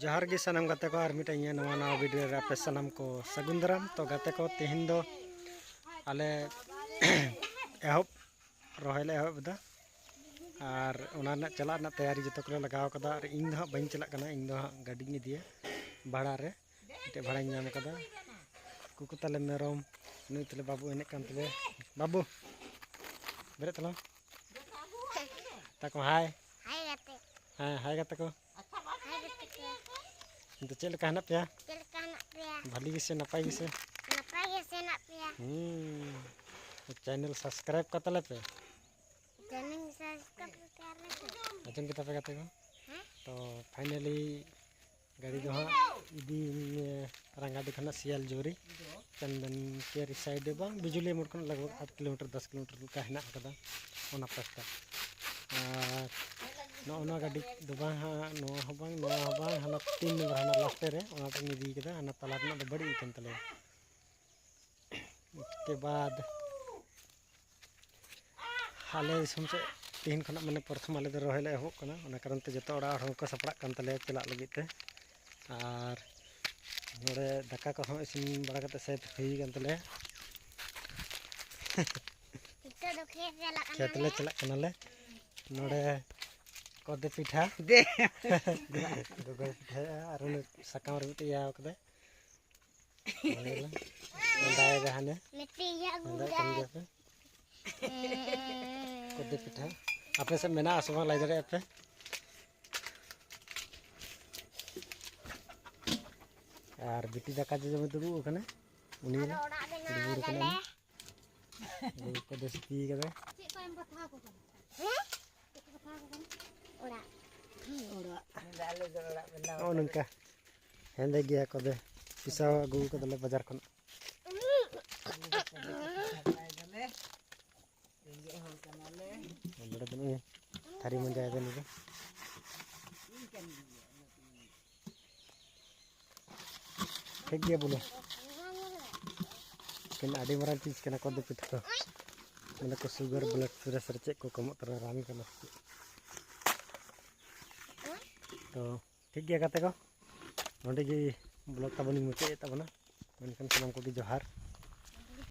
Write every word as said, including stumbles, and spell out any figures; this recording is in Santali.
ᱡᱚᱦᱟᱨ ᱜᱮ ᱥᱟᱱᱟᱢ ᱜᱟᱛᱮ ᱠᱚ, ᱟᱨ ᱢᱤᱫᱴᱟᱝ ᱤᱧᱟᱹᱜ ᱱᱚᱣᱟ ᱱᱟᱣᱟ ᱵᱷᱤᱰᱤᱭᱳ ᱨᱮ ᱟᱯᱮ ᱥᱟᱱᱟᱢ ᱠᱚ ᱥᱟᱹᱜᱩᱱ ᱫᱟᱨᱟᱢ᱾ ᱛᱚ ᱜᱟᱛᱮ ᱠᱚ, ᱛᱮᱦᱮᱧ ᱫᱚ ᱟᱞᱮ ᱮᱦᱚᱵ, ᱨᱚᱦᱚᱭ ᱞᱮ ᱮᱦᱚᱵ ᱮᱫᱟ, ᱟᱨ ᱚᱱᱟ ᱨᱮᱱᱟᱜ ᱪᱟᱞᱟᱜ ᱨᱮᱱᱟᱜ ᱛᱮᱭᱟᱨᱤ ᱡᱚᱛᱚ ᱠᱚᱞᱮ ᱞᱟᱜᱟᱣ ᱠᱟᱫᱟ᱾ ᱟᱨ ᱤᱧ ᱫᱚ ᱦᱟᱸᱜ ᱵᱟᱹᱧ ᱪᱟᱞᱟᱜ ᱠᱟᱱᱟ, ᱤᱧ ᱫᱚ ᱦᱟᱸᱜ ᱜᱟᱹᱰᱤᱧ ᱤᱫᱤᱭᱟ ᱵᱷᱟᱲᱟ ᱨᱮ, ᱢᱤᱫᱴᱮᱡ ᱵᱷᱟᱲᱟᱧ ᱧᱟᱢ ᱠᱟᱫᱟ᱾ ᱠᱩᱠᱩ ᱛᱟᱞᱮ ᱢᱮᱨᱚᱢ, ᱱᱩᱭ ᱛᱟᱞᱮ ᱵᱟᱹᱵᱩ ᱮᱱᱮᱡ ᱠᱟᱱ ᱛᱟᱞᱮᱭᱟ᱾ ᱵᱟᱹᱵᱩ, ᱵᱮᱨᱮᱫ ᱛᱟᱞᱟᱝ᱾ ᱛᱟᱠᱚ ᱦᱟᱭ᱾ ᱦᱟᱭ ᱜᱟᱛᱮ᱾ ᱦᱮᱸ, ᱦᱟᱭ ᱜᱟᱛᱮ ᱠᱚ᱾ ᱦᱟᱭ ᱜᱟᱛᱮ ᱠᱚ᱾ ᱱᱤᱛᱚᱜ ᱪᱮᱫ ᱞᱮᱠᱟ ᱦᱮᱱᱟᱜ ᱯᱮᱭᱟ? ᱪᱮᱫ ᱞᱮᱠᱟ ᱦᱮᱱᱟᱜ ᱯᱮᱭᱟ? ᱵᱷᱟᱹᱞᱤ ᱜᱮᱥᱮ ᱱᱟᱯᱟᱭ ᱜᱮᱥᱮ? ᱱᱟᱯᱟᱭ ᱜᱮᱥᱮ ᱦᱮᱱᱟᱜ ᱯᱮᱭᱟ? ᱦᱩᱸ᱾ ᱪᱮᱱᱮᱞ ᱥᱟᱵᱥᱠᱨᱟᱭᱤᱵ ᱠᱟᱛᱟ ᱞᱮᱯᱮ᱾ ᱪᱮᱱᱮᱞ ᱥᱟᱵᱥᱠᱨᱟᱭᱤᱵ ᱠᱟᱛᱟ ᱞᱮᱯᱮ᱾ ᱟᱸᱡᱚᱢ ᱠᱮᱫᱟ ᱯᱮ ᱜᱟᱛᱮ ᱠᱚ? ᱦᱮᱸ? ᱛᱚ ᱯᱷᱟᱭᱱᱟᱞᱤ ᱜᱟᱹᱰᱤ ᱫᱚ ᱦᱟᱸᱜ ᱤᱫᱤ, ᱮ, ᱨᱟᱝᱜᱟᱰᱤ ᱠᱷᱚᱱᱟᱜ ᱥᱤᱭᱟᱞ ᱡᱳᱨᱤ, ᱪᱚᱱᱫᱚᱱ ᱠᱮᱨᱤ ᱥᱟᱭᱤᱰ ᱨᱮ ᱵᱟᱝ, ᱵᱤᱡᱩᱞᱤ ᱢᱳᱲ ᱠᱷᱚᱱᱟᱜ ᱞᱟᱜᱽ ᱵᱷᱟᱜᱽ ᱟᱴ ᱠᱤᱞᱳᱢᱤᱴᱟᱨ, ᱫᱚᱥ ᱠᱤᱞᱳᱢᱤᱴᱟᱨ ᱞᱮᱠᱟ ᱦᱮᱱᱟᱜ ᱟᱠᱟᱫᱟ ᱚᱱᱟ ᱯᱟᱥᱴᱟ᱾ ᱟᱨ ᱱᱚᱜᱼᱚ ᱱᱚᱣᱟ ᱜᱟᱹᱰᱤ ᱫᱚ ᱵᱟᱝ ᱦᱟᱸᱜ, ᱱᱚᱣᱟ ᱦᱚᱸ ᱵᱟᱝ, ᱱᱚᱣᱟ ᱦᱚᱸ ᱵᱟᱝ, ᱦᱟᱱᱟ ᱛᱤᱱ ᱱᱚᱢᱵᱚᱨ, ᱦᱟᱱᱟ ᱞᱟᱥᱴᱮ ᱨᱮ, ᱚᱱᱟ ᱫᱚᱧ ᱤᱫᱤ ᱠᱟᱫᱟ, ᱦᱟᱱᱟ ᱛᱟᱞᱟ ᱨᱮᱱᱟᱜ ᱫᱚ ᱵᱟᱹᱲᱤᱡ ᱟᱠᱟᱱ ᱛᱟᱞᱮᱭᱟ᱾ ᱩᱥᱠᱮ ᱵᱟᱫ ᱟᱞᱮ ᱫᱤᱥᱚᱢ ᱥᱮᱫ ᱛᱮᱦᱮᱧ ᱠᱷᱚᱱᱟᱜ ᱢᱟᱱᱮ ᱯᱨᱚᱛᱷᱚᱢ ᱟᱞᱮ ᱫᱚ ᱨᱚᱦᱚᱭ ᱞᱮ ᱮᱦᱚᱵᱚᱜ ᱠᱟᱱᱟ, ᱚᱱᱟ ᱠᱟᱨᱚᱱ ᱛᱮ ᱡᱚᱛᱚ ᱚᱲᱟᱜ ᱦᱚᱲ ᱦᱚᱸᱠᱚ ᱥᱟᱯᱲᱟᱜ ᱠᱟᱱ ᱛᱟᱞᱮᱭᱟ ᱪᱟᱞᱟᱜ ᱞᱟᱹᱜᱤᱫ ᱛᱮ᱾ ᱟᱨ ᱱᱚᱰᱮ ᱫᱟᱠᱟ ᱠᱚᱦᱚᱸ ᱤᱥᱤᱱ ᱵᱟᱲᱟ ᱠᱟᱛᱮ ᱥᱟᱹᱛ ᱦᱩᱭ ᱟᱠᱟᱱ ᱛᱟᱞᱮᱭᱟ᱾ ᱱᱤᱛᱚᱜ ᱫᱚ ᱠᱷᱮᱛ ᱪᱟᱞᱟᱜ ᱠᱟᱱᱟ ᱠᱷᱮᱛ ᱞᱮ ᱞᱮ᱾ ᱪᱟᱞᱟᱜ ᱠᱟᱱᱟᱞᱮ᱾ ᱱᱚᱰᱮ ᱠᱚᱫᱮ ᱯᱤᱴᱷᱟ᱾ ᱫᱮ᱾ ᱜᱚᱜᱚᱭ ᱯᱤᱴᱷᱟᱹᱭᱟ ᱟᱨ ᱩᱱᱤ ᱥᱟᱠᱟᱢ ᱨᱮ ᱢᱤᱫᱴᱮᱡ ᱤᱭᱟᱹ ᱠᱟᱫᱟᱭ᱾ ᱚᱱᱟ ᱜᱮᱞᱮ ᱱᱮᱰᱟᱭᱮᱫᱟ ᱦᱟᱱᱮ᱾ ᱢᱤᱫᱴᱮᱡ ᱤᱭᱟᱹ ᱟᱹᱜᱩ ᱱᱮᱰᱟᱭᱮᱫ ᱠᱟᱱ ᱠᱟᱫᱟᱭ᱾ ᱜᱮᱭᱟ ᱯᱮ᱾ ᱦᱮᱸ᱾ ᱠᱚᱫᱮ ᱯᱤᱴᱷᱟᱹ᱾ ᱟᱯᱮ ᱥᱮᱫ ᱢᱮᱱᱟᱜᱼᱟ ᱥᱮ ᱵᱟᱝ ᱞᱟᱹᱭ ᱫᱟᱲᱮᱭᱟᱜᱼᱟ ᱯᱮ? ᱟᱨ ᱵᱤᱴᱤ ᱫᱟᱠᱟ ᱡᱚᱡᱚᱢᱮ ᱫᱩᱲᱩᱵ ᱟᱠᱟᱱᱟ᱾ ᱩᱱᱤ ᱟᱫᱚ ᱚᱲᱟᱜ ᱵᱮᱱᱟᱣ ᱰᱩᱵᱩᱨ ᱠᱟᱱᱟ ᱫᱟᱞᱮ᱾ ᱩᱱᱤ᱾ ᱩᱱᱤ ᱠᱚᱫᱚ ᱥᱤᱯᱤ ᱠᱟᱫᱟ᱾ ᱪᱮᱫ ᱠᱚ ᱮᱢ ᱯᱟᱛᱷᱟᱣ ᱟᱠᱚ ᱠᱟᱱᱟ? ᱦᱮᱸ? ᱪᱮᱫ ᱠᱚ ᱯᱟᱛᱷᱟᱣ ᱟᱠᱚ ᱠᱟᱱᱟ? ᱚᱲᱟᱜ᱾ ᱚᱲᱟᱜ᱾ ᱱᱚᱜᱼᱚ ᱱᱚᱝᱠᱟ᱾ ᱦᱮᱸᱫᱮ ᱜᱮᱭᱟ ᱠᱚᱫᱮ᱾ ᱯᱤᱥᱟᱣ ᱟᱹᱜᱩ ᱠᱟᱫᱟᱞᱮ ᱵᱟᱡᱟᱨ ᱠᱷᱚᱱ᱾ ᱨᱮᱸᱜᱮᱡ ᱦᱚᱲ ᱠᱟᱱᱟᱞᱮ᱾ ᱱᱚᱰᱮ ᱫᱚ ᱱᱩᱭ ᱛᱷᱟᱹᱨᱤ ᱢᱟᱸᱡᱟᱭ ᱫᱟ ᱱᱩᱭ ᱫᱚ᱾ ᱴᱷᱤᱠ ᱜᱮᱭᱟ ᱵᱚᱞᱮ᱾ ᱠᱤᱱ ᱟᱹᱰᱤ ᱢᱟᱨᱟᱝ ᱪᱤᱡᱽ ᱠᱟᱱᱟ ᱠᱚᱫᱮ ᱯᱤᱴᱷᱟᱹ ᱫᱚ᱾ ᱢᱟᱱᱮ ᱠᱚ ᱥᱩᱜᱟᱨ, ᱵᱞᱟᱰ ᱯᱨᱮᱥᱟᱨ ᱪᱮᱫ ᱠᱚ ᱠᱚᱢᱚᱜ ᱛᱟᱵᱚᱱᱟ, ᱨᱟᱱ ᱠᱟᱱᱟ ᱥᱮ ᱪᱮᱫ? ᱛᱚ ᱴᱷᱤᱠ ᱜᱮᱭᱟ ᱜᱟᱛᱮ ᱠᱚ, ᱱᱚᱰᱮ ᱜᱮ ᱵᱞᱚᱜ ᱛᱟᱵᱚᱱᱤᱧ ᱢᱩᱪᱟᱹᱫ ᱮᱫ ᱛᱟᱵᱚᱱᱟ᱾ ᱢᱮᱱᱠᱷᱟᱱ ᱥᱟᱱᱟᱢ ᱠᱚᱜᱮ ᱡᱚᱦᱟᱨ᱾